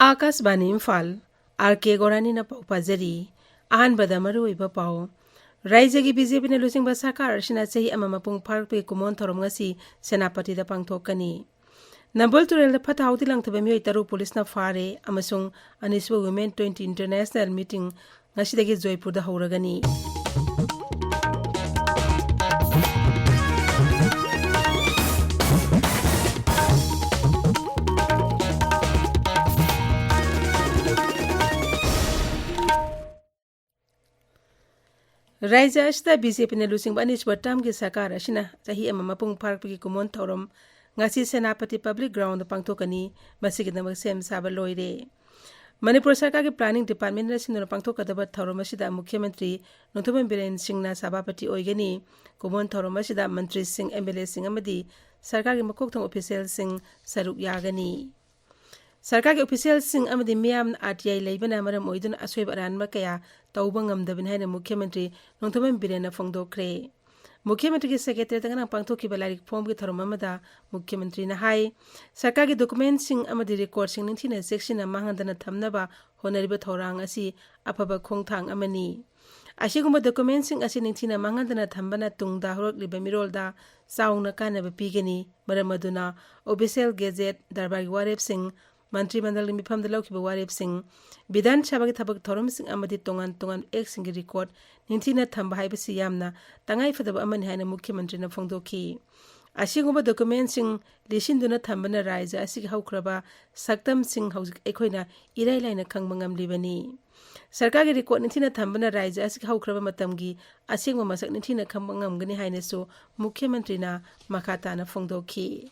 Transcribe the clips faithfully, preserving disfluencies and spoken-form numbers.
ꯑꯥꯀꯥꯁꯕꯥꯅꯤ Imphal, R ꯀꯦ ꯒꯣꯔꯥꯅꯤꯅ ꯄꯥꯎ ꯄꯥꯖꯔꯤ꯫ ꯑꯍꯥꯟꯕꯗ ꯃꯔꯨꯑꯣꯏꯕ ꯄꯥꯎ꯫ ꯔꯥꯏꯖ꯭ꯌꯒꯤ ꯕꯤ ꯖꯦ ꯄꯤꯅ ꯂꯨꯆꯤꯡꯕ ꯁꯔꯀꯥꯔ ꯑꯁꯤꯅ ꯆꯍꯤ ꯑꯃ ꯃꯄꯨꯡ ꯐꯥꯔꯛꯄꯒꯤ ꯀꯨꯃꯣꯟ ꯊꯧꯔꯝ ꯉꯁꯤ ꯁꯦꯅꯥꯄꯇꯤꯗ ꯄꯥꯡꯊꯣꯛꯀꯅꯤ꯫ ꯅꯝꯕꯨꯜ ꯇꯨꯔꯦꯜꯗ ꯐꯠꯇ ꯍꯥꯎꯗꯤ ꯂꯪꯊꯕ ꯃꯤꯑꯣꯏ ꯇꯔꯨꯛ ꯄꯨꯂꯤꯁꯅ ꯐꯥꯔꯦ ꯑꯃꯁꯨꯡ ꯑꯅꯤꯁꯨꯕ Women twenty International Meeting ꯉꯁꯤꯗꯒꯤ ꯖꯣꯏꯄꯨꯔꯗ ꯍꯧꯔꯒꯅꯤ꯫ ꯔꯥꯏꯖ꯭ꯌ ꯑꯁꯤꯗ ꯕꯤ ꯖꯦ ꯄꯤꯅ ꯂꯨꯆꯤꯡꯕ ꯑꯅꯤꯁꯨꯕ ꯇꯔꯝꯒꯤ ꯁꯔꯀꯥꯔ ꯑꯁꯤꯅ ꯆꯍꯤ ꯑꯃ ꯃꯄꯨꯡ ꯐꯥꯔꯛꯄꯒꯤ ꯀꯨꯃꯣꯟ ꯊꯧꯔꯝ ꯉꯁꯤ ꯁꯦꯅꯥꯄꯇꯤ ꯄꯕ꯭ꯂꯤꯛ ꯒ꯭ꯔꯥꯎꯟꯗ ꯄꯥꯡꯊꯣꯛꯀꯅꯤ꯫ ꯃꯁꯤꯒꯤꯗꯃꯛ ꯁꯦꯝ ꯁꯥꯕ ꯂꯣꯏꯔꯦ꯫ ꯃꯅꯤꯄꯨꯔ ꯁꯔꯀꯥꯔꯒꯤ ꯄ꯭ꯂꯥꯅꯤꯡ ꯗꯤꯄꯥꯔꯠꯃꯦꯟꯅ ꯁꯤꯟꯗꯨꯅ ꯄꯥꯡꯊꯣꯛꯀꯗꯕ ꯊꯧꯔꯝ ꯑꯁꯤꯗ ꯃꯨꯈ꯭ꯌ ꯃꯟꯇ꯭ꯔꯤ ꯅꯣꯡꯊꯣꯝꯕꯝ ꯕꯤꯔꯦꯟ ꯁꯤꯡꯅ ꯁꯚꯥꯄꯇꯤ ꯑꯣꯏꯒꯅꯤ꯫ ꯀꯨꯃꯣꯟ ꯊꯧꯔꯝ ꯑꯁꯤꯗ ꯃꯟꯇ꯭ꯔꯤꯁꯤꯡ, ꯑꯦꯝ ꯑꯦꯜ ꯑꯦꯁꯤꯡ ꯑꯃꯗꯤ ꯁꯔꯀꯥꯔꯒꯤ ꯃꯀꯣꯛ ꯊꯣꯡꯕ ꯑꯣꯐꯤꯁꯤꯌꯦꯜꯁꯤꯡ ꯁꯔꯨꯛ ꯌꯥꯒꯅꯤ꯫ ꯁꯔꯀꯥꯔꯒꯤ ꯑꯣꯐꯤꯁꯤꯌꯦꯜꯁꯤꯡ ꯑꯃꯗꯤ ꯃꯤꯌꯥꯝꯅ ꯑꯥꯔ ꯇꯤ ꯑꯥꯏ ꯂꯩꯕꯅ ꯃꯔꯝ ꯑꯣꯏꯗꯨꯅ ꯑꯁꯣꯏꯕ ꯑꯔꯥꯟꯕ ꯀꯌꯥ ꯇꯧꯕ ꯉꯝꯗꯕꯅꯤ ꯍꯥꯏꯅ ꯃꯨꯈ꯭ꯌ ꯃꯟꯇ꯭ꯔꯤ ꯅꯣꯡꯊꯣꯝꯕꯝ ꯕꯤꯔꯦꯟꯅ ꯐꯣꯡꯗꯣꯛꯈ꯭ꯔꯦ꯫ ꯃꯨꯈ꯭ꯌ ꯃꯟꯇ꯭ꯔꯤꯒꯤ ꯁꯦꯀ꯭ꯔꯦꯇꯔꯤꯌꯦꯠꯇ ꯉꯔꯥꯡ ꯄꯥꯡꯊꯣꯛꯈꯤꯕ ꯂꯥꯏꯔꯤꯛ ꯐꯣꯡꯕꯒꯤ ꯊꯧꯔꯝ ꯑꯃꯗ ꯃꯨꯈ꯭ꯌ ꯃꯟꯇ꯭ꯔꯤꯅ ꯍꯥꯏ, ꯁꯔꯀꯥꯔꯒꯤ ꯗꯣꯀꯨꯃꯦꯟꯁꯤꯡ ꯑꯃꯗꯤ ꯔꯦꯀꯣꯔꯗꯁꯤꯡ ꯅꯤꯡꯊꯤꯅ ꯆꯦꯛꯁꯤꯟꯅ ꯃꯥꯡꯍꯟꯗꯅ ꯊꯝꯅꯕ ꯍꯣꯠꯅꯔꯤꯕ ꯊꯧꯔꯥꯡ ꯑꯁꯤ ꯑꯐꯕ ꯈꯣꯡꯊꯥꯡ ꯑꯃꯅꯤ꯫ ꯑꯁꯤꯒꯨꯝꯕ ꯗꯣꯀꯨꯃꯦꯟꯁꯤꯡ ꯑꯁꯤ ꯅꯤꯡꯊꯤꯅ ꯃꯥꯡꯍꯟꯗꯅ ꯊꯝꯕꯅ ꯇꯨꯡꯗ ꯍꯧꯔꯛꯂꯤꯕ ꯃꯤꯔꯣꯜꯗ ꯆꯥꯎꯅ ꯀꯥꯟꯅꯕ ꯄꯤꯒꯅꯤ꯫ ꯃꯔꯝ ꯑꯗꯨꯅ ꯑꯣꯐꯤꯁꯤꯌꯦꯜ ꯒꯦꯖꯦꯠ, ꯗꯔꯕꯥꯔꯒꯤ ꯋꯥꯔꯦꯞꯁꯤꯡ, ꯃꯟꯇ꯭ꯔꯤ ꯃꯟꯗꯜꯒꯤ ꯃꯤꯐꯝꯗ ꯂꯧꯈꯤꯕ ꯋꯥꯔꯦꯞꯁꯤꯡ, ꯕꯤꯙꯥꯟ ꯁꯚꯥꯒꯤ ꯊꯕꯛ ꯊꯧꯔꯝꯁꯤꯡ ꯑꯃꯗꯤ ꯇꯣꯉꯥꯟ ꯇꯣꯉꯥꯟꯕ ꯑꯦꯛꯁꯤꯡꯒꯤ ꯔꯦꯀꯣꯔꯗ ꯅꯤꯡꯊꯤꯅ ꯊꯝꯕ ꯍꯥꯏꯕꯁꯤ ꯌꯥꯝꯅ ꯇꯉꯥꯏ ꯐꯗꯕ ꯑꯃꯅꯤ ꯍꯥꯏꯅ ꯃꯨꯈ꯭ꯌ ꯃꯟꯇ꯭ꯔꯤꯅ ꯐꯣꯡꯗꯣꯛꯈꯤ꯫ ꯑꯁꯤꯒꯨꯝꯕ ꯗꯣꯀꯨꯃꯦꯟꯁꯤꯡ ꯂꯤꯁꯤꯟꯗꯨꯅ ꯊꯝꯕꯅ ꯔꯥꯏꯖ꯭ꯌ ꯑꯁꯤꯒꯤ ꯍꯧꯈ꯭ꯔꯕ ꯁꯛꯇꯝꯁꯤꯡ ꯍꯧꯖꯤꯛ ꯑꯩꯈꯣꯏꯅ ꯏꯔꯥꯏ ꯂꯥꯏꯅ ꯈꯪꯕ ꯉꯝꯂꯤꯕꯅꯤ꯫ ꯁꯔꯀꯥꯔꯒꯤ ꯔꯦꯀꯣꯔꯗ ꯅꯤꯡꯊꯤꯅ ꯊꯝꯕꯅ ꯔꯥꯏꯖ꯭ꯌ ꯑꯁꯤꯒꯤ ꯍꯧꯈ꯭ꯔꯕ ꯃꯇꯝꯒꯤ ꯑꯁꯦꯡꯕ ꯃꯁꯛ ꯅꯤꯡꯊꯤꯅ ꯈꯪꯕ ꯉꯝꯒꯅꯤ ꯍꯥꯏꯅꯁꯨ ꯃꯨꯈ꯭ꯌ ꯃꯟꯇ꯭ꯔꯤꯅ ꯃꯈꯥ ꯇꯥꯅ ꯐꯣꯡꯗꯣꯛꯈꯤ꯫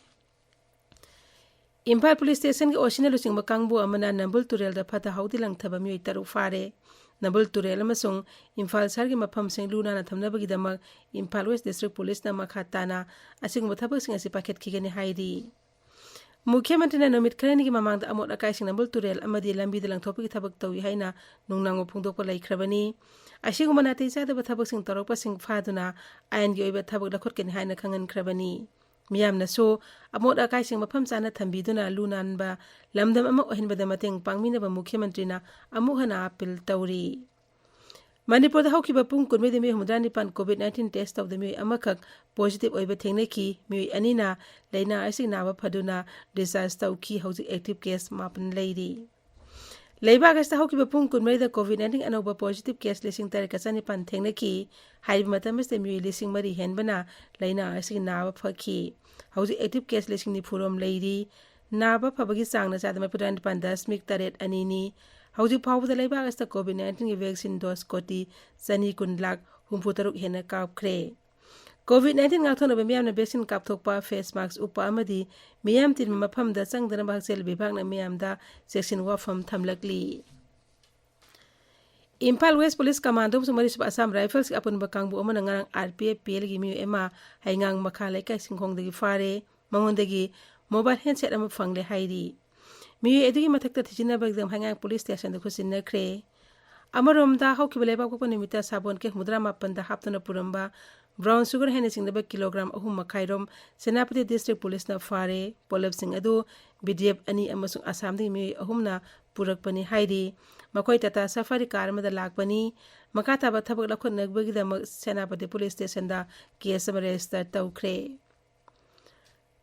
ꯏꯝꯐꯥꯜ ꯄꯨꯂꯤꯁ ꯁ꯭ꯇꯦꯁꯟꯒꯤ ꯑꯣ ꯁꯤꯅ ꯂꯨꯆꯤꯡꯕ ꯀꯥꯡꯕꯨ ꯑꯃꯅ ꯅꯝꯕꯨꯜ ꯇꯨꯔꯦꯜꯗ ꯐꯠꯇ ꯍꯥꯎꯗꯤ ꯂꯪꯊꯕ ꯃꯤꯑꯣꯏ ꯇꯔꯨꯛ ꯐꯥꯔꯦ꯫ ꯅꯝꯕꯨꯜ ꯇꯨꯔꯦꯜ ꯑꯃꯁꯨꯡ ꯏꯝꯐꯥꯜ ꯁꯍꯔꯒꯤ ꯃꯐꯝꯁꯤꯡ ꯂꯨ ꯅꯥꯟꯅ ꯊꯝꯅꯕꯒꯤꯗꯃꯛ ꯏꯝꯐꯥꯜ ꯋꯦꯁ ꯗꯤꯁꯇ꯭ꯔꯤꯛ ꯄꯨꯂꯤꯁꯅ ꯃꯈꯥ ꯇꯥꯅ ꯑꯁꯤꯒꯨꯝꯕ ꯊꯕꯛꯁꯤꯡ ꯑꯁꯤ ꯄꯥꯏꯈꯠꯈꯤꯒꯅꯤ ꯍꯥꯏꯔꯤ꯫ ꯃꯨꯈ꯭ꯌ ꯃꯟꯇ꯭ꯔꯤꯅ ꯅꯨꯃꯤꯠ ꯈꯔꯅꯤꯒꯤ ꯃꯃꯥꯡꯗ ꯑꯃꯣꯠ ꯑꯀꯥꯏꯁꯤꯡ ꯅꯝꯕꯨꯜ ꯇꯨꯔꯦꯜ ꯑꯃꯗꯤ ꯂꯝꯕꯤꯗ ꯂꯪꯊꯣꯛꯄꯒꯤ ꯊꯕꯛ ꯇꯧꯏ ꯍꯥꯏꯅ ꯅꯨꯡꯅꯥꯡꯕ ꯐꯣꯡꯗꯣꯛꯄ ꯂꯩꯈ꯭ꯔꯕꯅꯤ꯫ ꯑꯁꯤꯒꯨꯝꯕ ꯅꯥꯇꯩ ꯆꯥꯗꯕ ꯊꯕꯛꯁꯤꯡ ꯇꯧꯔꯛꯄꯁꯤꯡ ꯐꯥꯗꯨꯅ ꯑꯥꯏꯟꯒꯤ ꯑꯣꯏꯕ ꯊꯕꯛ ꯂꯧꯈꯠꯀꯅꯤ ꯍꯥꯏꯅ ꯈꯪꯍꯟꯈ꯭ꯔꯕꯅꯤ꯫ ꯃꯤꯌꯥꯝꯅꯁꯨ ꯑꯃꯣꯠ ꯑꯀꯥꯏꯁꯤꯡ ꯃꯐꯝ ꯆꯥꯅ ꯊꯝꯕꯤꯗꯨꯅ ꯂꯨ ꯅꯥꯟꯕ ꯂꯝꯗꯝ ꯑꯃ ꯑꯣꯏꯍꯟꯕꯗ ꯃꯇꯦꯡ ꯄꯥꯡꯃꯤꯟꯅꯕ ꯃꯨꯈ꯭ꯌ ꯃꯟꯇ꯭ꯔꯤꯅ ꯑꯃꯨꯛ ꯍꯟꯅ ꯑꯥꯄꯤꯜ ꯇꯧꯔꯤ꯫ ꯃꯅꯤꯄꯨꯔꯗ ꯍꯧꯈꯤꯕ ꯄꯨꯡ ꯀꯨꯟꯃꯔꯤꯗ ꯃꯤꯑꯣꯏ ꯍꯨꯝꯐꯨꯇꯔꯥ ꯅꯤꯄꯥꯟ COVID nineteen test ꯇꯧꯕꯗ ꯃꯤꯑꯣꯏ ꯑꯃꯈꯛ positive ꯑꯣꯏꯕ ꯊꯦꯡꯅꯈꯤ꯫ ꯃꯤꯑꯣꯏ ꯑꯅꯤꯅ ꯂꯥꯏꯅꯥ ꯑꯁꯤ ꯅꯥꯕ ꯐꯗꯨꯅ discharge ꯇꯧꯈꯤ꯫ ꯍꯧꯖꯤꯛ active case ꯃꯥꯄꯟ ꯂꯩꯔꯤ꯫ ꯂꯩꯕꯥꯛ ꯑꯁꯤꯗ ꯍꯧꯈꯤꯕ ꯄꯨꯡ ꯀꯨꯟꯃꯔꯤꯗ COVID nineteen ꯑꯅꯧꯕ positive case ꯂꯤꯁꯤꯡ ꯇꯔꯦꯠꯀ ꯆꯅꯤꯄꯥꯟ ꯊꯦꯡꯅꯈꯤ꯫ ꯍꯥꯏꯔꯤꯕ ꯃꯇꯝ ꯑꯁꯤꯗ ꯃꯤꯑꯣꯏ ꯂꯤꯁꯤꯡ ꯃꯔꯤ ꯍꯦꯟꯕꯅ ꯂꯥꯏꯅꯥ ꯑꯁꯤꯒꯤ ꯅꯥꯕ ꯐꯈꯤ꯫ ꯍꯧꯖꯤꯛ active case ꯂꯤꯁꯤꯡ ꯅꯤꯐꯨꯔꯣꯝ ꯂꯩꯔꯤ꯫ ꯅꯥꯕ ꯐꯕꯒꯤ ꯆꯥꯡꯅ ꯆꯥꯗ ꯃꯔꯤꯐꯨꯇꯔꯥ ꯅꯤꯄꯥꯟ ꯗꯁꯃꯤꯛ ꯇꯔꯦꯠ ꯑꯅꯤꯅꯤ꯫ ꯍꯧꯖꯤꯛ ꯐꯥꯎꯕꯗ ꯂꯩꯕꯥꯛ ꯑꯁꯤꯗ COVID nineteenꯒꯤ vaccine dose ꯀꯣꯇꯤ ꯆꯅꯤ ꯀꯨꯟ ꯂꯥꯈ ꯍꯨꯝꯐꯨ ꯇꯔꯨꯛ ꯍꯦꯟꯅ ꯀꯥꯞꯈ꯭ꯔꯦ꯫ COVID nineteen ꯉꯥꯛꯊꯣꯛꯅꯕ ꯃꯤꯌꯥꯝꯅ vaccine ꯀꯥꯞꯊꯣꯛꯄ, face mask ꯎꯞꯄ ꯑꯃꯗꯤ ꯃꯤꯌꯥꯝ ꯇꯤꯟꯕ ꯃꯐꯝꯗ ꯆꯪꯗꯅꯕ ꯍꯛꯁꯦꯜ ꯕꯤꯚꯥꯒꯅ ꯃꯤꯌꯥꯝꯗ ꯆꯦꯛꯁꯤꯟ ꯋꯥꯐꯝ ꯊꯝꯂꯛꯂꯤ꯫ ꯏꯝꯐꯥꯜ West Police Commando ꯑꯃꯁꯨꯡ ꯃꯔꯤꯁꯨꯕ Assam Riflesꯀꯤ ꯑꯄꯨꯟꯕ ꯀꯥꯡꯕꯨ ꯑꯃꯅ ꯉꯔꯥꯡ RPFPLꯒꯤ ꯃꯤꯑꯣꯏ ꯑꯃ ꯍꯩꯉꯥꯡ ꯃꯈꯥ ꯂꯩꯀꯥꯏ ꯁꯤꯡꯈꯣꯡꯗꯒꯤ ꯐꯥꯔꯦ꯫ ꯃꯉꯣꯟꯗꯒꯤ mobile handset ꯑꯃ ꯐꯪꯂꯦ ꯍꯥꯏꯔꯤ꯫ ꯃꯤꯑꯣꯏ ꯑꯗꯨꯒꯤ ꯃꯊꯛꯇ ꯊꯤꯖꯤꯟꯅꯕꯒꯤꯗꯃꯛ ꯍꯩꯉꯥꯡ police stationꯗ ꯈꯨꯠꯁꯤꯟꯅꯈ꯭ꯔꯦ꯫ ꯑꯃꯔꯣꯝꯗ, ꯍꯧꯈꯤꯕ ꯂꯩꯕꯥꯛꯄꯣꯛꯄ ꯅꯨꯃꯤꯠꯇ ꯁꯥꯕꯣꯟ ꯀꯦꯛ ꯍꯨꯝꯐꯨꯇꯔꯥ ꯃꯥꯄꯟꯗ ꯍꯥꯞꯇꯨꯅ ꯄꯨꯔꯝꯕ brown sugar ꯍꯥꯏꯅ ꯆꯤꯡꯅꯕ kilogram ꯑꯍꯨꯝ ꯃꯈꯥꯏꯔꯣꯝ ꯁꯦꯅꯥꯄꯇꯤ District Policeꯅ ꯐꯥꯔꯦ꯫ ꯄꯣꯠꯂꯝꯁꯤꯡ ꯑꯗꯨ BDF ꯑꯅꯤ ꯑꯃꯁꯨꯡ ꯑꯁꯥꯝꯗꯒꯤ ꯃꯤꯑꯣꯏ ꯑꯍꯨꯝꯅ ꯄꯨꯔꯛꯄꯅꯤ ꯍꯥꯏꯔꯤ꯫ ꯃꯈꯣꯏ Tata Safari car ꯑꯃꯗ ꯂꯥꯛꯄꯅꯤ꯫ ꯃꯈꯥ ꯇꯥꯕ ꯊꯕꯛ ꯂꯧꯈꯠꯅꯕꯒꯤꯗꯃꯛ ꯁꯦꯅꯥꯄꯇꯤ police stationꯗ case ꯑꯃ register ꯇꯧꯈ꯭ꯔꯦ꯫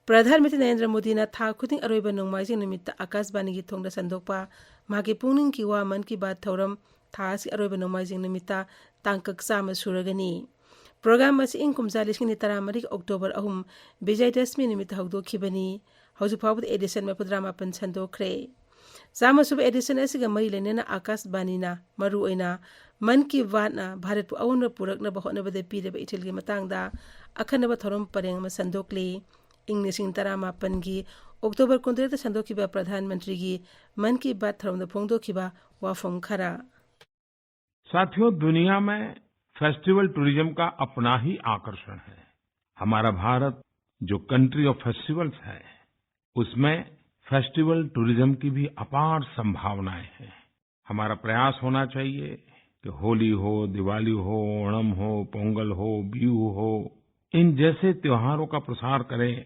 ꯄ꯭ꯔꯙꯥꯟ ꯃꯟꯇ꯭ꯔꯤ ꯅꯔꯦꯟꯗ꯭ꯔ ꯃꯣꯗꯤꯅ ꯊꯥ ꯈꯨꯗꯤꯡ ꯑꯔꯣꯏꯕ ꯅꯣꯡꯃꯥꯏꯖꯤꯡ ꯅꯨꯃꯤꯠꯇ ꯑꯥꯀꯥꯁꯕꯥꯅꯤꯒꯤ ꯊꯣꯡꯗ ꯁꯟꯗꯣꯛꯄ ꯃꯍꯥꯛꯀꯤ ꯄꯨꯛꯅꯤꯡꯒꯤ ꯋꯥ ꯃꯟ ꯀꯤ ꯕꯥꯠ ꯊꯧꯔꯝ ꯊꯥ ꯑꯁꯤꯒꯤ ꯑꯔꯣꯏꯕ ꯅꯣꯡꯃꯥꯏꯖꯤꯡ ꯅꯨꯃꯤꯠꯇ ꯇꯥꯡꯀꯛ ꯆꯥꯝꯃ ꯁꯨꯔꯒꯅꯤ꯫ Program ꯑꯁꯤ ꯏꯪ ꯀꯨꯝꯖꯥ ꯂꯤꯁꯤꯡ ꯑꯅꯤ ꯇꯔꯥꯃꯔꯤꯒꯤ October ꯑꯍꯨꯝ ꯕꯤꯖꯌꯗꯁꯃꯤ ꯅꯨꯃꯤꯠꯇ ꯍꯧꯗꯣꯛꯈꯤꯕꯅꯤ꯫ ꯍꯧꯖꯤꯛ ꯐꯥꯎꯕꯗ edition ꯃꯔꯤꯐꯨꯇꯔꯥ ꯃꯥꯄꯟ ꯁꯟꯗꯣꯛꯈ꯭ꯔꯦ꯫ ꯆꯥꯝꯃ ꯁꯨꯕ edition ꯑꯁꯤꯒ ꯃꯔꯤ ꯂꯩꯅꯅ ꯑꯥꯀꯥꯁꯕꯥꯅꯤꯅ ꯃꯔꯨꯑꯣꯏꯅ ꯃꯟ ꯀꯤ ꯕꯥꯠꯅ ꯚꯥꯔꯠꯄꯨ ꯑꯑꯣꯟꯕ ꯄꯨꯔꯛꯅꯕ ꯍꯣꯠꯅꯕꯗ ꯄꯤꯔꯤꯕ ꯏꯊꯤꯜꯒꯤ ꯃꯇꯥꯡꯗ ꯑꯈꯟꯅꯕ ꯊꯧꯔꯝ ꯄꯔꯦꯡ ꯑꯃ ꯁꯟꯗꯣꯛꯂꯤ꯫ ꯏꯪ ꯂꯤꯁꯤꯡ ꯇꯔꯥꯃꯥꯄꯟꯒꯤ October ꯀꯨꯟꯇꯔꯦꯠꯇ ꯁꯟꯗꯣꯛꯈꯤꯕ ꯄ꯭ꯔꯙꯥꯟ ꯃꯟꯇ꯭ꯔꯤꯒꯤ ꯃꯟ ꯀꯤ ꯕꯥꯠ ꯊꯧꯔꯝꯗ ꯐꯣꯡꯗꯣꯛꯈꯤꯕ ꯋꯥꯐꯝ ꯈꯔ꯫ साथियों, दुनिया में festival tourism का अपना ही आकर्षण है। हमारा भारत जो country of festivals है, उसमें festival tourism की भी अपार संभावनाएं हैं। हमारा प्रयास होना चाहिए कि होली हो, दिवाली हो, ओणम हो, पोंगल हो, बिहू हो, इन जैसे त्योहारों का प्रसार करें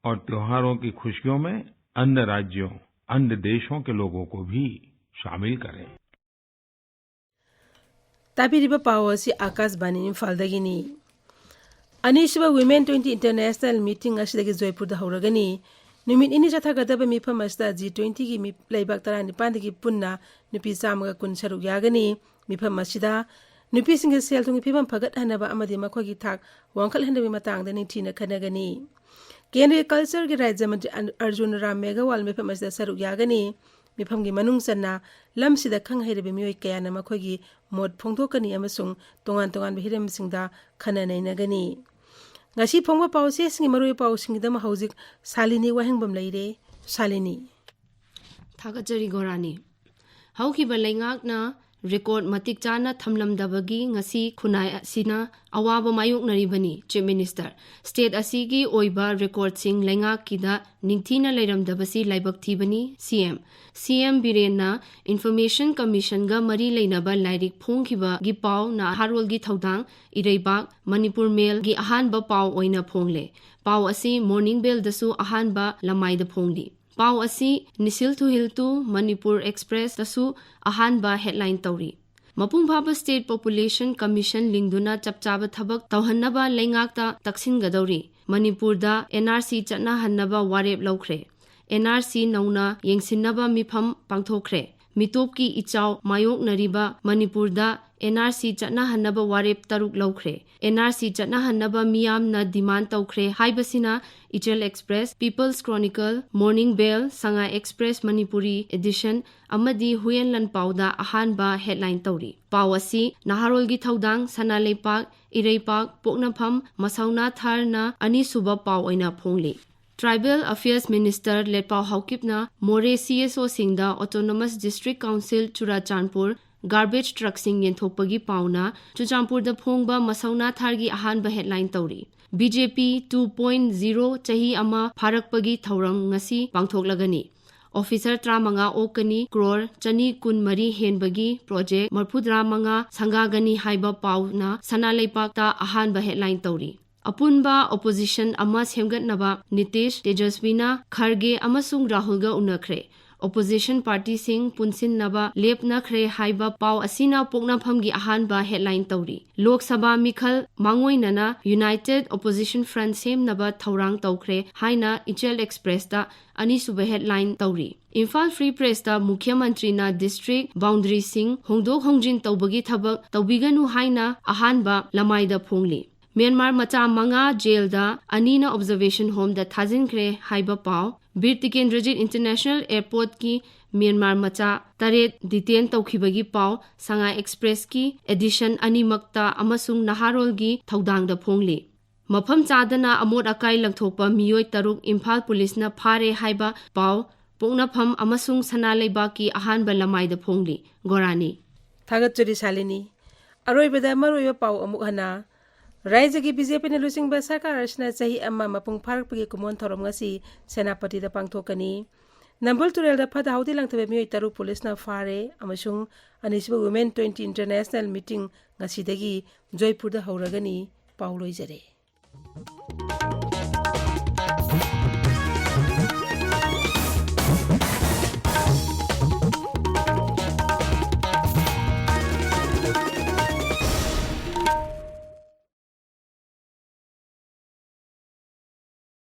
और त्योहारों की खुशियों में अन्य राज्यों, अन्य देशों के लोगों को भी शामिल करें। ꯇꯥꯕꯤꯔꯤꯕ ꯄꯥꯎ ꯑꯁꯤ ꯑꯥꯀꯥꯁꯕꯥꯅꯤ ꯏꯝꯐꯥꯜꯗꯒꯤꯅꯤ꯫ ꯑꯅꯤꯁꯨꯕ Women twenty International Meeting ꯑꯁꯤꯗꯒꯤ ꯖꯣꯏꯄꯨꯔꯗ ꯍꯧꯔꯒꯅꯤ꯫ ꯅꯨꯃꯤꯠ ꯅꯤꯅꯤ ꯆꯠꯊꯒꯗꯕ ꯃꯤꯐꯝ ꯑꯁꯤꯗ G twentyꯒꯤ ꯃꯤ-, ꯂꯩꯕꯥꯛ ꯇꯔꯥꯅꯤꯄꯥꯟꯗꯒꯤ ꯄꯨꯟꯅ ꯅꯨꯄꯤ ꯆꯥꯝꯃꯒ ꯀꯨꯟ ꯁꯔꯨꯛ ꯌꯥꯒꯅꯤ꯫ ꯃꯤꯐꯝ ꯑꯁꯤꯗ ꯅꯨꯄꯤꯁꯤꯡꯒꯤ ꯁꯦꯜ ꯊꯨꯝꯒꯤ ꯐꯤꯕꯝ ꯐꯒꯠꯍꯟꯅꯕ ꯑꯃꯗꯤ ꯃꯈꯣꯏꯒꯤ ꯊꯥꯛ ꯋꯥꯡꯈꯠꯍꯟꯅꯕꯒꯤ ꯃꯇꯥꯡꯗ ꯅꯤꯡꯊꯤꯅ ꯈꯟꯅꯒꯅꯤ꯫ ꯀꯦꯟꯗ꯭ꯔꯒꯤ ꯀꯜꯆꯔꯒꯤ ꯔꯥꯖ꯭ꯌ ꯃꯟꯇ꯭ꯔꯤ ꯑꯔ-, ꯑꯔꯖꯨꯟ ꯔꯥꯝ ꯃꯦꯘꯋꯥꯜ ꯃꯤꯐꯝ ꯑꯁꯤꯗ ꯁꯔꯨꯛ ꯌꯥꯒꯅꯤ꯫ ꯃꯤꯐꯝꯒꯤ ꯃꯅꯨꯡ ꯆꯟꯅ ꯂꯝꯁꯤꯗ ꯈꯪ ꯍꯩꯔꯕ ꯃꯤꯑꯣꯏ ꯀꯌꯥꯅ ꯃꯈꯣꯏꯒꯤ ꯃꯣꯠ ꯐꯣꯡꯗꯣꯛꯀꯅꯤ ꯑꯃꯁꯨꯡ ꯇꯣꯉꯥꯟ ꯇꯣꯉꯥꯟꯕ ꯍꯤꯔꯝꯁꯤꯡꯗ ꯈꯟꯅ ꯅꯩꯅꯒꯅꯤ꯫ ꯉꯁꯤ ꯐꯣꯡꯕ ꯄꯥꯎꯆꯦꯁꯤꯡꯒꯤ ꯃꯔꯨꯑꯣꯏꯕ ꯄꯥꯎꯁꯤꯡꯒꯤꯗꯃꯛ ꯍꯧꯖꯤꯛ ꯁꯥꯂꯤꯅꯤ ꯋꯥꯍꯦꯡꯕꯝ ꯂꯩꯔꯦ꯫ ꯁꯥꯂꯤꯅꯤ꯫ ꯊꯥꯒꯠꯆꯔꯤ ꯒꯣꯔꯥꯅꯤ꯫ ꯍꯧꯈꯤꯕ ꯂꯩꯉꯥꯛꯅ ꯔꯦꯀꯣꯔꯗ ꯃꯇꯤꯛ ꯆꯥꯅ ꯊꯝꯂꯝꯗꯕꯒꯤ ꯉꯁꯤ ꯈꯨꯟꯅꯥꯏ ꯑꯁꯤꯅ ꯑꯋꯥꯕ ꯃꯥꯌꯣꯛꯅꯔꯤꯕꯅꯤ, ꯆꯤꯐ ꯃꯤꯅꯤꯁꯇꯔ꯫ ꯁ꯭ꯇꯦꯠ ꯑꯁꯤꯒꯤ ꯑꯣꯏꯕ ꯔꯦꯀꯣꯔꯗꯁꯤꯡ ꯂꯩꯉꯥꯛꯀꯤꯗ ꯅꯤꯡꯊꯤꯅ ꯂꯩꯔꯝꯗꯕꯁꯤ ꯂꯥꯏꯕꯛ ꯊꯤꯕꯅꯤ, ꯁꯤ ꯑꯦꯝ꯫ ꯁꯤ ꯑꯦꯝ ꯕꯤꯔꯦꯟꯅ ꯏꯟꯐꯣꯔꯃꯦꯁꯟ ꯀꯃꯤꯁꯟꯒ ꯃꯔꯤ ꯂꯩꯅꯕ ꯂꯥꯏꯔꯤꯛ ꯐꯣꯡꯈꯤꯕꯒꯤ ꯄꯥꯎ ꯅꯍꯥꯔꯣꯜꯒꯤ ꯊꯧꯗꯥꯡ, ꯏꯔꯩꯕꯥꯛ, ꯃꯅꯤꯄꯨꯔ ꯃꯦꯜꯒꯤ ꯑꯍꯥꯟꯕ ꯄꯥꯎ ꯑꯣꯏꯅ ꯐꯣꯡꯂꯦ꯫ ꯄꯥꯎ ꯑꯁꯤ ꯃꯣꯔꯅꯤꯡ ꯕꯦꯜꯗꯁꯨ ꯑꯍꯥꯟꯕ ꯂꯃꯥꯏꯗ ꯐꯣꯡꯂꯤ꯫ ꯄꯥꯎ ꯑꯁꯤ ꯅꯤꯁꯤꯜ ꯊꯨꯍꯤꯜ ꯇꯨ ꯃꯅꯤꯄꯨꯔ ꯑꯦꯛꯁꯄ꯭ꯔꯦꯁꯇꯁꯨ ꯑꯍꯥꯟꯕ ꯍꯦꯗꯂꯥꯏꯟ ꯇꯧꯔꯤ꯫ ꯃꯄꯨꯡ ꯐꯥꯕ ꯁ꯭ꯇꯦꯠ ꯄꯣꯄꯨꯂꯦꯁꯟ ꯀꯃꯤꯁꯟ ꯂꯤꯡꯗꯨꯅ ꯆꯞ ꯆꯥꯕ ꯊꯕꯛ ꯇꯧꯍꯟꯅꯕ ꯂꯩꯉꯥꯛꯇ ꯇꯛꯁꯤꯟꯒꯗꯧꯔꯤ꯫ ꯃꯅꯤꯄꯨꯔꯗ ꯑꯦꯟ ꯑꯥꯔ ꯁꯤ ꯆꯠꯅꯍꯟꯅꯕ ꯋꯥꯔꯦꯞ ꯂꯧꯈ꯭ꯔꯦ꯫ ꯑꯦꯟ ꯑꯥꯔ ꯁꯤ ꯅꯧꯅ ꯌꯦꯡꯁꯤꯟꯅꯕ ꯃꯤꯐꯝ ꯄꯥꯡꯊꯣꯛꯈ꯭ꯔꯦ꯫ ꯃꯤꯇꯣꯞꯀꯤ ꯏꯆꯥꯎ ꯃꯥꯌꯣꯛꯅꯔꯤꯕ ꯃꯅꯤꯄꯨꯔꯗ ꯑꯦꯟ ꯑꯥꯔ ꯁꯤ ꯆꯠꯅꯍꯟꯅꯕ ꯋꯥꯔꯦꯞ ꯇꯔꯨꯛ ꯂꯧꯈ꯭ꯔꯦ꯫ ꯑꯦꯟ ꯑꯥꯔ ꯁꯤ ꯆꯠꯅꯍꯟꯅꯕ ꯃꯤꯌꯥꯝꯅ ꯗꯤꯃꯥꯟ ꯇꯧꯈ꯭ꯔꯦ ꯍꯥꯏꯕꯁꯤꯅ ꯏꯆꯦꯜ ꯑꯦꯛꯁꯄ꯭ꯔꯦꯁ, ꯄꯤꯄꯜꯁ ꯀ꯭ꯔꯣꯅꯤꯀꯜ, ꯃꯣꯔꯅꯤꯡ ꯕꯦꯜ, ꯁꯉꯥꯏ ꯑꯦꯛꯁꯄ꯭ꯔꯦꯁ ꯃꯅꯤꯄꯨꯔꯤ ꯑꯦꯗꯤꯁꯟ ꯑꯃꯗꯤ ꯍꯨꯌꯦꯟ ꯂꯥꯟꯄꯥꯎꯗ ꯑꯍꯥꯟꯕ ꯍꯦꯗꯂꯥꯏꯟ ꯇꯧꯔꯤ꯫ ꯄꯥꯎ ꯑꯁꯤ ꯅꯍꯥꯔꯣꯜꯒꯤ ꯊꯧꯗꯥꯡ, ꯁꯅꯥ ꯂꯩꯄꯥꯛ, ꯏꯔꯩꯄꯥꯛ, ꯄꯣꯛꯅꯐꯝ, ꯃꯁꯧꯅꯥ ꯊꯥꯔꯅ ꯑꯅꯤꯁꯨꯕ ꯄꯥꯎ ꯑꯣꯏꯅ ꯐꯣꯡꯂꯤ꯫ ꯇ꯭ꯔꯥꯏꯕꯦꯜ ꯑꯐꯤꯌꯔꯁ ꯃꯤꯅꯤꯁꯇꯔ ꯂꯦꯠꯄꯥꯎ ꯍꯥꯎꯀꯤꯞꯅ ꯃꯣꯔꯦ ꯁꯤ ꯑꯦꯁ ꯑꯣꯁꯤꯡꯗ autonomous district council Churachandpur garbage ꯇ꯭ꯔꯛꯁꯤꯡ ꯌꯦꯟꯊꯣꯛꯄꯒꯤ ꯄꯥꯎꯅ ꯆꯨꯔꯆꯥꯟꯄꯨꯔꯗ ꯐꯣꯡꯕ ꯃꯁꯧꯅꯥ ꯊꯥꯔꯒꯤ ꯑꯍꯥꯟꯕ ꯍꯦꯗꯂꯥꯏꯟ ꯇꯧꯔꯤ꯫ B J P two point zero ꯆꯍꯤ ꯑꯃ ꯐꯥꯔꯛꯄꯒꯤ ꯊꯧꯔꯝ ꯉꯁꯤ ꯄꯥꯡꯊꯣꯛꯂꯒꯅꯤ꯫ ꯑꯣꯐꯤꯁꯔ ꯇꯔꯥꯃꯉꯥ ꯑꯣꯛꯀꯅꯤ, ꯀ꯭ꯔꯣꯔ ꯆꯅꯤ ꯀꯨꯟꯃꯔꯤ ꯍꯦꯟꯕꯒꯤ ꯄ꯭ꯔꯣꯖꯦꯛ ꯃꯔꯐꯨꯇꯔꯥꯃꯉꯥ ꯁꯪꯒꯥꯒꯅꯤ ꯍꯥꯏꯕ ꯄꯥꯎꯅ ꯁꯅꯥ ꯂꯩꯄꯥꯛꯇ ꯑꯍꯥꯟꯕ ꯍꯦꯗꯂꯥꯏꯟ ꯇꯧꯔꯤ꯫ ꯑꯄꯨꯟꯕ opposition ꯑꯃ ꯁꯦꯝꯒꯠꯅꯕ ꯅꯤꯇꯤꯁ, ꯇꯦꯖꯁ꯭ꯋꯤꯅ, ꯈꯔꯒꯦ ꯑꯃꯁꯨꯡ ꯔꯥꯍꯨꯜꯒ ꯎꯅꯈ꯭ꯔꯦ꯫ Opposition partyꯁꯤꯡ ꯄꯨꯟꯁꯤꯟꯅꯕ ꯂꯦꯞꯅꯈ꯭ꯔꯦ ꯍꯥꯏꯕ ꯄꯥꯎ ꯑꯁꯤꯅ ꯄꯣꯛꯅꯐꯝꯒꯤ ꯑꯍꯥꯟꯕ headline ꯇꯧꯔꯤ꯫ ꯂꯣꯛ ꯁꯚꯥ ꯃꯤꯈꯜ ꯃꯥꯡꯑꯣꯏꯅꯅ United Opposition Front ꯁꯦꯝꯅꯕ ꯊꯧꯔꯥꯡ ꯇꯧꯈ꯭ꯔꯦ ꯍꯥꯏꯅ ꯏꯆꯦꯜ Expressꯇ ꯑꯅꯤꯁꯨꯕ headline ꯇꯧꯔꯤ꯫ ꯏꯝꯐꯥꯜ Free Pressꯇ ꯃꯨꯈ꯭ꯌ ꯃꯟꯇ꯭ꯔꯤꯅ district boundaryꯁꯤꯡ ꯍꯣꯡꯗꯣꯛ ꯍꯣꯡꯖꯤꯟ ꯇꯧꯕꯒꯤ ꯊꯕꯛ ꯇꯧꯕꯤꯒꯅꯨ ꯍꯥꯏꯅ ꯑꯍꯥꯟꯕ ꯂꯃꯥꯏꯗ ꯐꯣꯡꯂꯤ꯫ ꯃ꯭ꯌꯥꯟꯃꯥꯔ ꯃꯆꯥ ꯃꯉꯥ ꯖꯦꯜꯗ, ꯑꯅꯤꯅ observation homeꯗ ꯊꯥꯖꯤꯟꯈ꯭ꯔꯦ ꯍꯥꯏꯕ ꯄꯥꯎ꯫ ꯕꯤꯔ ꯇꯤꯀꯦꯟꯗ꯭ꯔꯖꯤꯠ International Airportꯀꯤ ꯃ꯭ꯌꯥꯟꯃꯥꯔ ꯃꯆꯥ ꯇꯔꯦꯠ detain ꯇꯧꯈꯤꯕꯒꯤ ꯄꯥꯎ꯫ ꯁꯉꯥꯏ Expressꯀꯤ edition ꯑꯅꯤꯃꯛꯇ ꯑꯃꯁꯨꯡ ꯅꯍꯥꯔꯣꯜꯒꯤ ꯊꯧꯗꯥꯡꯗ ꯐꯣꯡꯂꯤ꯫ ꯃꯐꯝ ꯆꯥꯗꯅ ꯑꯃꯣꯠ ꯑꯀꯥꯏ ꯂꯪꯊꯣꯛꯄ ꯃꯤꯑꯣꯏ ꯇꯔꯨꯛ ꯏꯝꯐꯥꯜ ꯄꯨꯂꯤꯁꯅ ꯐꯥꯔꯦ ꯍꯥꯏꯕ ꯄꯥꯎ꯫ ꯄꯣꯛꯅꯐꯝ ꯑꯃꯁꯨꯡ ꯁꯅꯥ ꯂꯩꯕꯥꯛꯀꯤ ꯑꯍꯥꯟꯕ ꯂꯃꯥꯏꯗ ꯐꯣꯡꯂꯤ꯫ ꯒꯣꯔꯥꯅꯤ꯫ ꯊꯥꯒꯠꯆꯔꯤ ꯁꯥꯂꯤꯅꯤ꯫ ꯑꯔꯣꯏꯕꯗ ꯃꯔꯨꯑꯣꯏꯕ ꯄꯥꯎ ꯑꯃꯨꯛ ꯍꯟꯅ꯫ ꯔꯥꯏꯖꯒꯤ BJPꯅ ꯂꯨꯆꯤꯡꯕ ꯁꯔꯀꯥꯔ ꯑꯁꯤꯅ ꯆꯍꯤ ꯑꯃ ꯃꯄꯨꯡ ꯐꯥꯔꯛꯄꯒꯤ ꯀꯨꯝꯑꯣꯟ ꯊꯧꯔꯝ ꯉꯁꯤ ꯁꯦꯅꯥꯄꯇꯤꯗ ꯄꯥꯡꯊꯣꯛꯀꯅꯤ꯫ ꯅꯝꯕꯨꯜ ꯇꯨꯔꯦꯜꯗ ꯐꯠꯇ ꯍꯥꯎꯗꯤ ꯂꯪꯊꯕ ꯃꯤꯑꯣꯏ ꯇꯔꯨꯛ ꯄꯨꯂꯤꯁꯅ ꯐꯥꯔꯦ ꯑꯃꯁꯨꯡ ꯑꯅꯤꯁꯨꯕ Women twenty International Meeting ꯉꯁꯤꯗꯒꯤ ꯖꯣꯏꯄꯨꯔꯗ ꯍꯧꯔꯒꯅꯤ꯫ ꯄꯥꯎ ꯂꯣꯏꯖꯔꯦ꯫